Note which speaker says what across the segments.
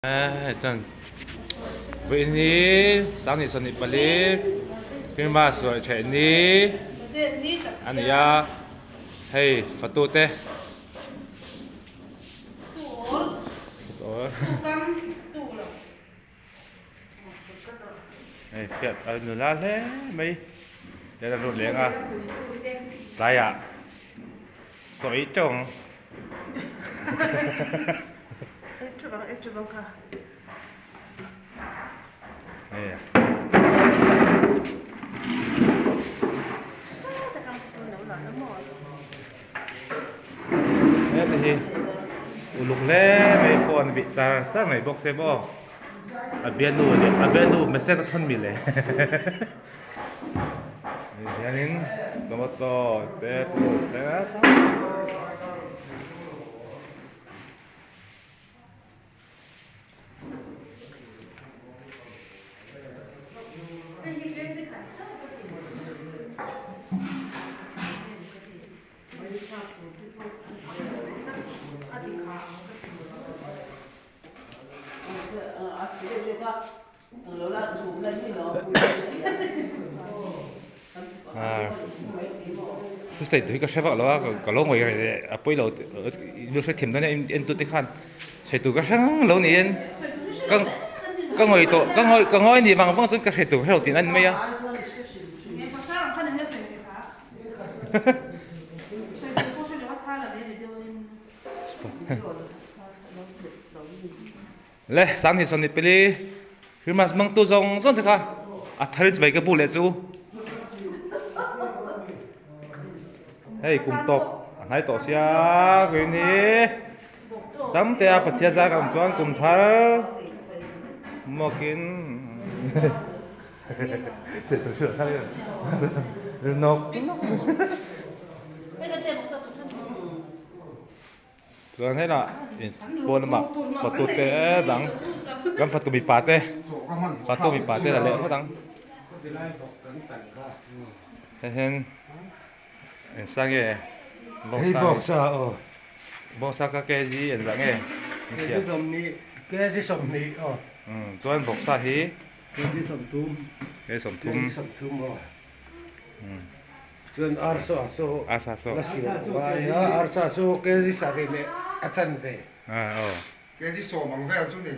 Speaker 1: Hei chuan vawiin hi 24 Christmas ruai theih ni a ni a hei fatu te hei fiat a nula hle mai tian a lut leng a tlaiah sawi teuh ang. Heta hi uluk hle mai phone bih char char mai bawk se maw a bialnu leh a bialnu message a thawn mi le hianin tomato te te Sister tui ka hre vak lo a ka lo ngawi reh a pawi lo lu hre thiam dawn e en tute khan sawi tur ka hre ngang lo niin ka ka ngawi tawh ka ngawi ka ngawi ni vang vang chuan ka hre tur hre lo tihna a ni mai a. Le 24 Christmas mangtu zawng zawng te kha a thar in chibai ka bu leh chu hei kum tawp a hnai tawh sia kuin hi tam te a Pathian zar ang chuan kum thar mawkin rinawk Chuan helah pawn lamah fatu te dang kan fatu mipa te fatu mipa te la leh phawt ang hei hian engsa nge bawngsa bawngsa kha kg engzah nge
Speaker 2: kg 20 aw
Speaker 1: chuan bawngsa hi
Speaker 2: kg 30
Speaker 1: kg 30
Speaker 2: 30 aw Chuan arsa saw
Speaker 1: Arsa saw.
Speaker 2: La siam ngai a, arsa saw kg sarih leh a chanve.
Speaker 1: Aw.
Speaker 3: Kg 10 ang vel chu ni.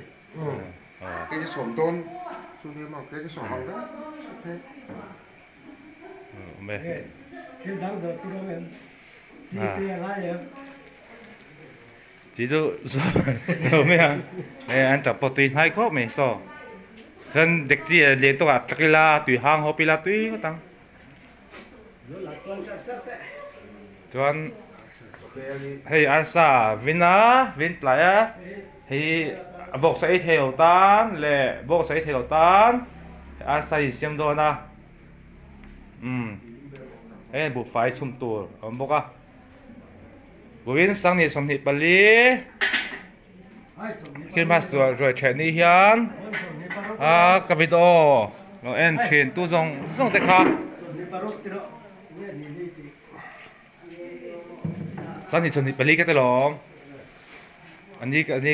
Speaker 3: Kg 10 dawn chu ni maw kg 10 ang vel chu te.
Speaker 1: Awm e.
Speaker 2: Thil dang zawh tur awm em? Chi te a ngai em?
Speaker 1: Chi chu zawh mai a, hei an tap pawh tui hnai khawp mai saw. Chuan dekchi lian tawkah tlak ila tui hang hawp ila tui ngawt ang. Chuan hei arsa vin a vin tlai a hei vawksa ei thei lo tan leh vawksa ei thei lo tan arsa hi siam dawn a umm hei buhfai chhum tur a awm bawk a vawiin 24 Christmas ruai ṭheh ni hian a ka video lo en ṭhin tu zawng zawng te kha 24 ka ti lawm ani ani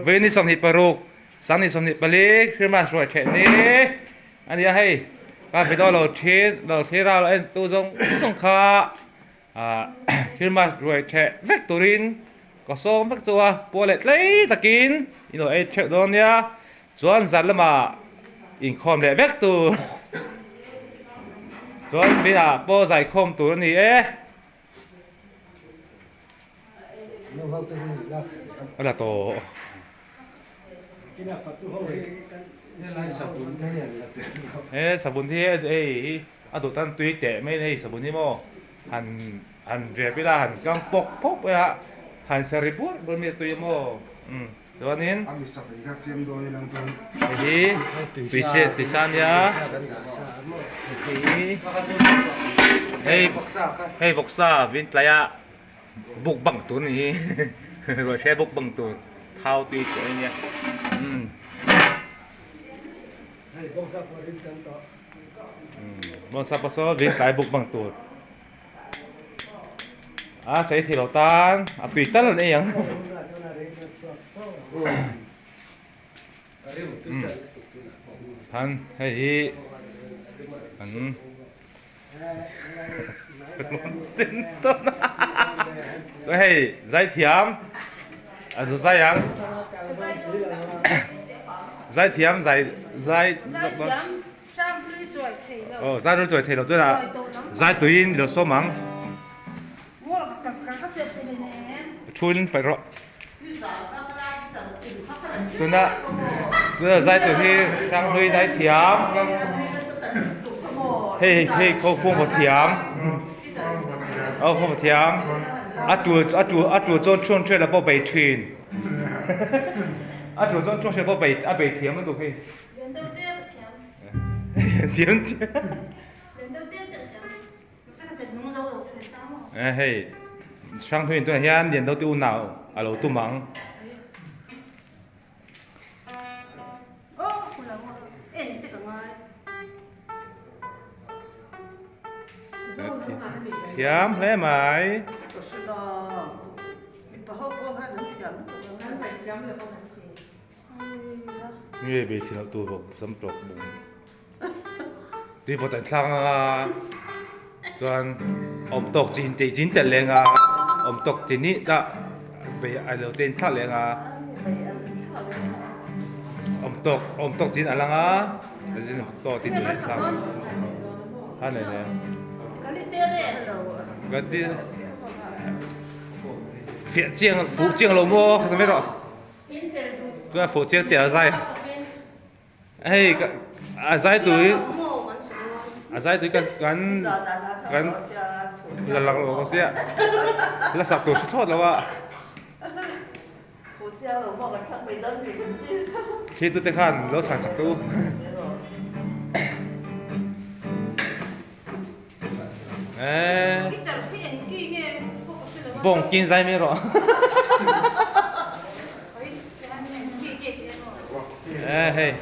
Speaker 1: vin ni 26 24 Christmas ruai ṭheh ni a nia hei ka video lo ṭhin lo thlir a lo en tu zawng zawng kha. Ahh Christmas ruai theh vek turin ka sawm vek chu a, puah leh tlei takin in aw ei theuh dawn nia, chuan zan lamah inkhawm leh vek tur chuan vinah pawh zaikhawm tur a ni e. A la tawh. He sabun hi hei hi a duh tan tui teh mai hei sabun hi maw han han rep ila han kam pawk pawk ila han sa ri bur bur mai a tui maw umm chuanin hei hi tui se tui sa ania hei hei hei vawksa vin tlai ah. Buk bang tur ni hi ruai hre buk bang tur thau tui tih a nia umm bawngsa pawh saw vin tlai buk bang tur a sawi thei lo tan a tui tal an ei ang. Han hei hi an hei zaithiam a zai ang zaithiam zai zai aw zai ru chuai thei lo chuan a zai tuiin ilo sawm ang thuin faih rawh tuna tuna zai tur hi hranghlui zai thiam hei hei kho khuang thiam aw khuang thiam a tul a tul a tul chuan thuan hriat pawh bei thin a tul chuan thuan hriat pawh bei a bei thiam lutuk hei. Thiam hei Hranghlui tunah hian Liandote unau a lo tum ang. Thiam hle mai. Nge bei thin loh tur bawk sam tawk bawk tui vawt an thlak anga chuan awm tawk chin tih chin tel leng a awm tawk chi nih dah bei a lo te in thlak leng a awm tawk awm tawk chin a lang a tawk tin in thlak a nei nei ka ti fiah chiang fuh chiang lo maw kha mai rawh. Chuan fuh chiang teh a zai hei a zai tui a zai tui kan kan kan la lang lo sia la sak tur hre thlawt lo a thli tute khan lo thlan sak tu Bawng kin zai mai rawh. Hei.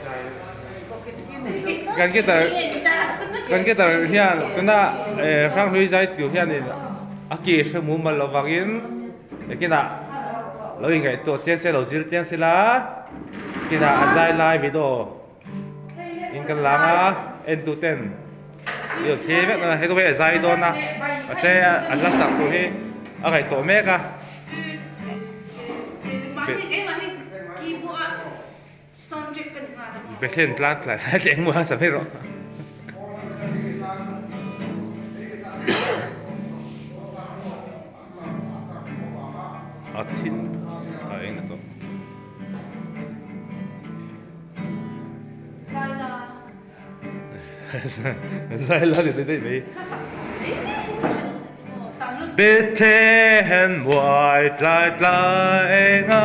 Speaker 1: Kan guitar kan guitar hian tuna Hranghlui zai tur hianin a ki hre mumal lo vangin kinah lo inngaihtuah chiang se lo zir chiang sela kinah a zai lai video In kan lang a en tu ten i aw thli vek a hei chu hei a zai dawn a mahse an la sak tur hi a ngaih tawh mek a Bethlehem tlang tlai lai tleng muang sa mai rawh. A thin a eng a tawh. Zai la ti daih mai. Bethlehem muai tlai tlai enga.